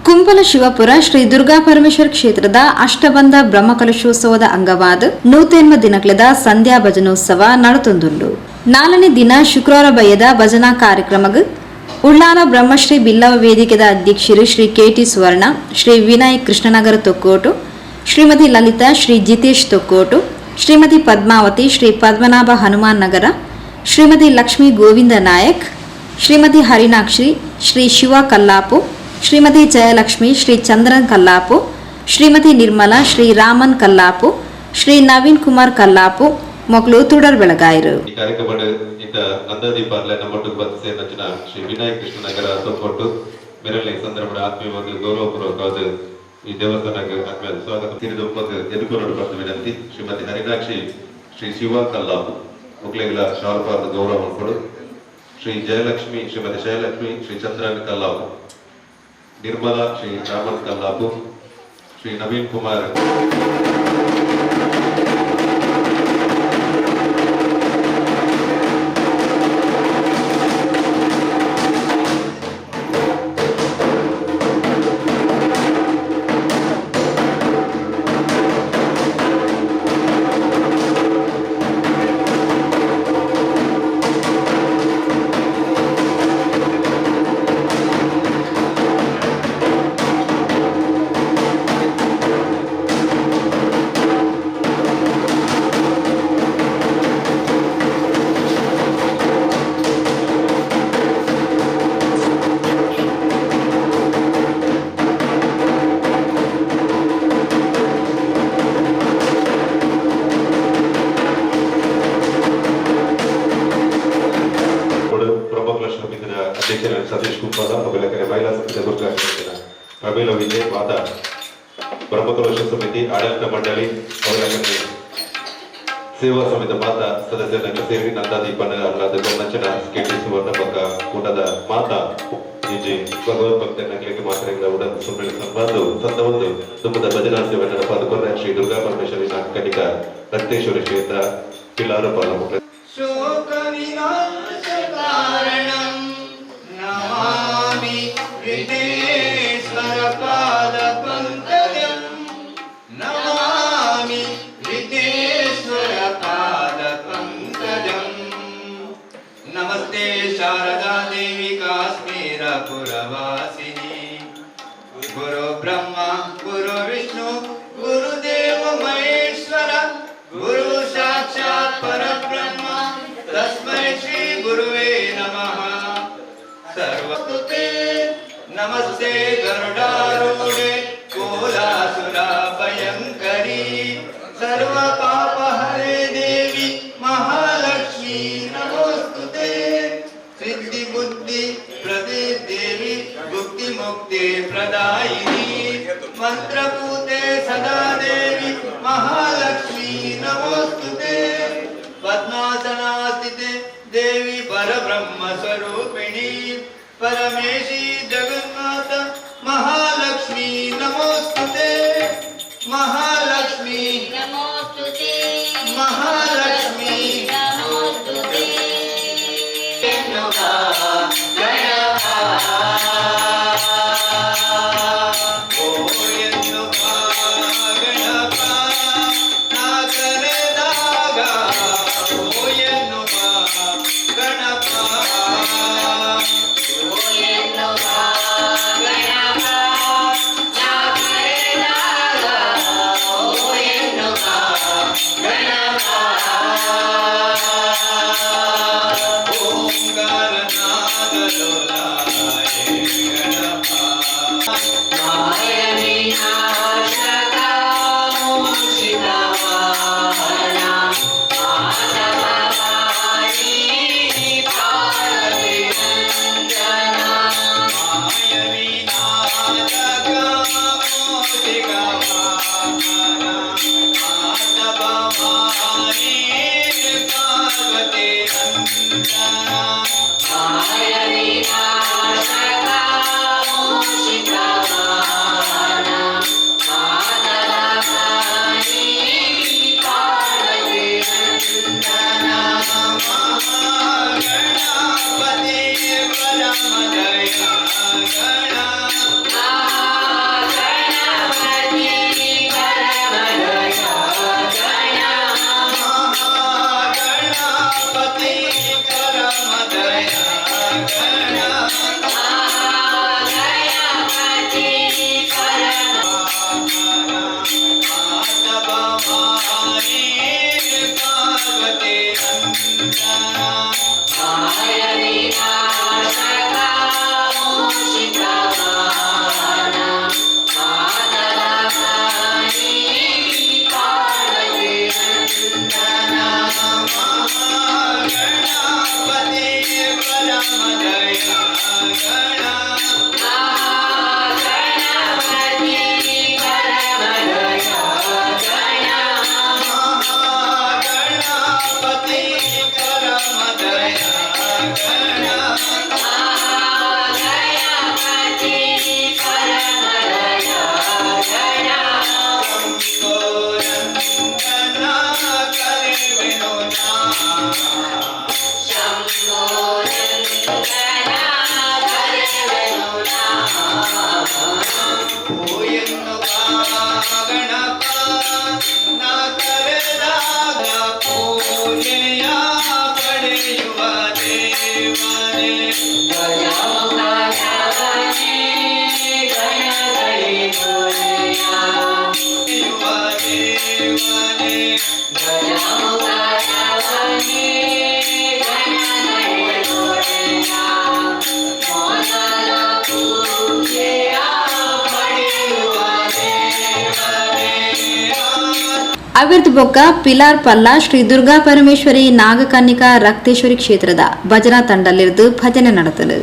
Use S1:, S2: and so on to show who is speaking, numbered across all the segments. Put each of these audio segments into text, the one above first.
S1: ಕುಂಪಲ ಶಿವಪುರ ಶ್ರೀ ದುರ್ಗಾ ಪರಮೇಶ್ವರ ಕ್ಷೇತ್ರದ ಅಷ್ಟಬಂಧ ಬ್ರಹ್ಮಕಲಶೋತ್ಸವದ ಅಂಗವಾದ 108 ದಿನಕ್ಲೆದ ಸಂಧ್ಯಾ ಭಜನೋತ್ಸವ ನಡತೊಂದುಂಡು. 4ನೇ ದಿನ ಶುಕ್ರವಾರ ಬಯ್ಯದ ಭಜನಾ ಕಾರ್ಯಕ್ರಮಗ್ ಉಳ್ಳಾಲ ಬ್ರಹ್ಮಶ್ರೀ ಬಿಲ್ಲವ ವೇದಿಕೆದ ಅಧ್ಯಕ್ಷರು ಶ್ರೀ ಕೆಟಿ ಸುವರ್ಣ, ಶ್ರೀ ವಿನಯ್ ಕೃಷ್ಣನಗರ ತೊಕ್ಕೋಟು, ಶ್ರೀಮತಿ ಲಲಿತಾ, ಶ್ರೀ ಜಿತೇಶ್ ತೊಕ್ಕೋಟು, ಶ್ರೀಮತಿ ಪದ್ಮಾವತಿ, ಶ್ರೀ ಪದ್ಮನಾಭ ಹನುಮಾನ್ ನಗರ, ಶ್ರೀಮತಿ ಲಕ್ಷ್ಮೀ ಗೋವಿಂದ ನಾಯಕ್, ಶ್ರೀಮತಿ ಹರಿಣಾಕ್ಷಿ, ಶ್ರೀ ಶಿವ ಕಲ್ಲಾಪು, ಶ್ರೀಮತಿ ಜಯಲಕ್ಷ್ಮಿ, ಶ್ರೀ ಚಂದ್ರನ್ ಕಲ್ಲಾಪು, ಶ್ರೀಮತಿ ನಿರ್ಮಲಾ, ಶ್ರೀ ರಾಮನ್ ಕಲ್ಲಾಪು, ಶ್ರೀ ನವೀನ್ ಕುಮಾರ್ ಕಲ್ಲಾಪು ಮೊಕಲು ತುಡರ್ ಬೆಳಗಾಯರು.
S2: ಈ ಕಾರ್ಯಕ್ರಮ ಇತ್ತ ನಂದಾದೀಪಾರ್ಲೆ ನಮ್ಮೊಟ್ಟಿಗೆ ಬಂದು ಸೇರಿನ ಶ್ರೀ ವಿನಾಯಕ ಕೃಷ್ಣನಗರ ತೊಕ್ಕೊಟ್ಟು ಮೆರಳಿ ಸಂದರ್ಭದ ಆತ್ಮೀಯವಾದ ಗೌರವಪೂರ್ವಕವಾದ ಈ ದೇವಸ್ಥಾನಕ್ಕೆ ಆತ್ಮೀಯ ಸ್ವಾಗತ. ಸಿರಿದೊಪ್ಪಕ್ಕೆ ಎದುಕೊನೋಡು ಬಂದು ವಿನಂತಿ. ಶ್ರೀಮತಿ ಹರಿನಾಕ್ಷಿ, ಶ್ರೀ ಶಿವ ಕಲ್ಲಾಪು ಮುಕ್ಲೆಗಳ ಶಾಲ್ಪಾದ ಗೌರವ ಕೊಡು. ಶ್ರೀ ಜಯಲಕ್ಷ್ಮಿ, ಶ್ರೀಮತಿ ಜಯಲಕ್ಷ್ಮಿ, ಶ್ರೀ ಚಂದ್ರನ್ ಕಲ್ಲಾಪು, ನಿರ್ಮಲಾ, ಶ್ರೀ ರಾಮನ್ ಕಲ್ಲಾಪು, ಶ್ರೀ ನವೀನ್ ಕುಮಾರ್. ಬ್ರಹ್ಮಕಲಶ ಸಮಿತಿಯ ಅಧ್ಯಕ್ಷರ ಸತೀಶ್ ಕುಂಬಾರ, ಮೊದಲಕರೆ ಮಹಿಳಾ ಸಮಿತಿಯ ಗುರುತಾಕ್ಷರ ಪ್ರಮೀಲ ವಿಜಯ್ ಮಾತಾ, ಬ್ರಹ್ಮಕಲಶ ಸಮಿತಿ ಆಡಳಿತ ಮಂಡಳಿ ಮೊದಲಕರೆ ಸೇವಾ ಸಮಿತಿ ಮಾತಾ ಸದಸ್ಯರನ್ನ ಸೇರಿ ನಂದಾದೀಪನ ಅಲ್ಲಾದ ನಚನ ಕೆಟಿ ಸುವರ್ಣ ಪಕ್ಕ ಕೂಟದ ಮಾತಾ ಇಜಿ ಭಗವತ್ ಭಕ್ತನಗಳಿಗೆ ಮಾತ್ರ ಉಡನ್ ಸುಮ್ಮನೆ ಸಂಬಂಧ ಸಂದ ಒಂದು ತುಂಬದ ಭಜನಾ ಸೇವೆ ನಡೆಪಾದ ಕೊರ್ರೆ ಶ್ರೀ ದುರ್ಗಾ ಪರಮೇಶ್ವರಿ ಕನಿಕ ರಕ್ತೇಶ್ವರಿ ಕ್ಷೇತ್ರ ಪಿಲಾರು ಪಾಲ ಮುಖ.
S3: शोकविनाशकारणं नमामि विघ्नेश्वरपादपङ्कजं, नमामि विघ्नेश्वरपादपङ्कजम्। नमस्ते शारदा देवी काश्मीरपुरवासिनी। गुरु ब्रह्मा गुरु विष्णु गुरुदेव महेश्वर, गुरु साक्षात् परब्रह्म तस्मै श्री गुरुवे नमः। सर्वस्तुते नमस्ते गरुडारूढे कोलासुरा भयङ्करी, सर्व पाप हरे देवी महालक्ष्मी नमोस्तुते। सिद्धि बुद्धि प्रदे देवी भुक्ति मुक्ति प्रदायिनी, मंत्रपूते सदा देवी महालक्ष्मी नमोस्तुते। पद्मासनास्थिते देवी परब्रह्म स्वरूपिणी, परमेशी जगन्माता महालक्ष्मी नमोस्तुते। महालक्ष्मी
S4: नमोऽस्तु।
S3: महालक्ष्मी
S4: नमोऽस्तु।
S3: ಓ ಎನ್ನುವ ಗಣಪ ನಾ ಕರೆದಾಗ, ಓ ಎನ್ನುವ ಗಣಪ.
S4: ಎನ್ನುವ ಗಣಪ.
S1: ಅವಿರ್ದ್ ಬೊಕ್ಕ ಪಿಲಾರ್ ಪಲ್ಲ ಶ್ರೀ ದುರ್ಗಾ ಪರಮೇಶ್ವರಿ ನಾಗಕನ್ನಿಕಾ ರಕ್ತೇಶ್ವರಿ ಕ್ಷೇತ್ರದ ಭಜನಾ ತಂಡಲಿರ್ದು ಭಜನೆ ನಡೆತಲು.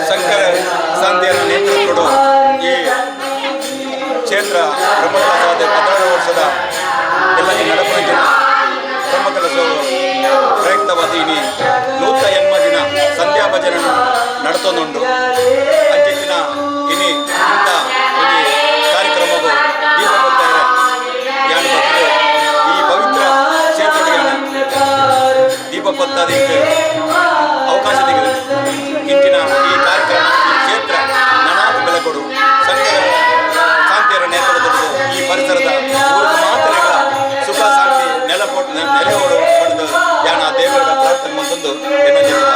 S5: ಶಂಕರ ಶಾಂತಿಯರ ನೇತೃತ್ವದ ಈ ಕ್ಷೇತ್ರ ಬ್ರಹ್ಮಕಲಶಾದ 16 ವರ್ಷದ ಎಲ್ಲ ಈ ನಡಪುರಂಜಿನ ಬ್ರಹ್ಮಕಲಶವು ಪ್ರಯುಕ್ತವಾದ ಇನಿ 180 ದಿನ ಸಂಧ್ಯಾ ಭಜನೆ ನಡತೊಂದುಂಡು. ಅಂಚಿನ ಇನಿ ಇಂಥ ಈ ಕಾರ್ಯಕ್ರಮವು ದೀಪ ಕೊಡ್ತಾರೆ ಯಾನು ಭಕ್ತರು ಈ ಪವಿತ್ರ ಕ್ಷೇತ್ರದ ದೀಪ ಪತ್ತಾದಿಕ್ಕೆ ಅವಕಾಶ ತೆಗೆದು ಇಂಚಿನ ಈ ಕಾರ್ಯಕ್ರಮ ಈ ಕ್ಷೇತ್ರ ನನಾದ ಬೆಳಕೊಡು ಶಂಕರ ಶಾಂತಿಯರ ನೇತೃತ್ವದ ಈ ಪರಿಸರದ ಊರು ಮಾತರೆಗಳ ಸುಖ ಶಾಂತಿ ನೆಲೆಯೋಡು ಪಡೆದು ಯಾನ ದೇವರ ಪ್ರಾರ್ಥನೆ ಬಂದೊಂದು ಎನ್ನ ಜೀವನ.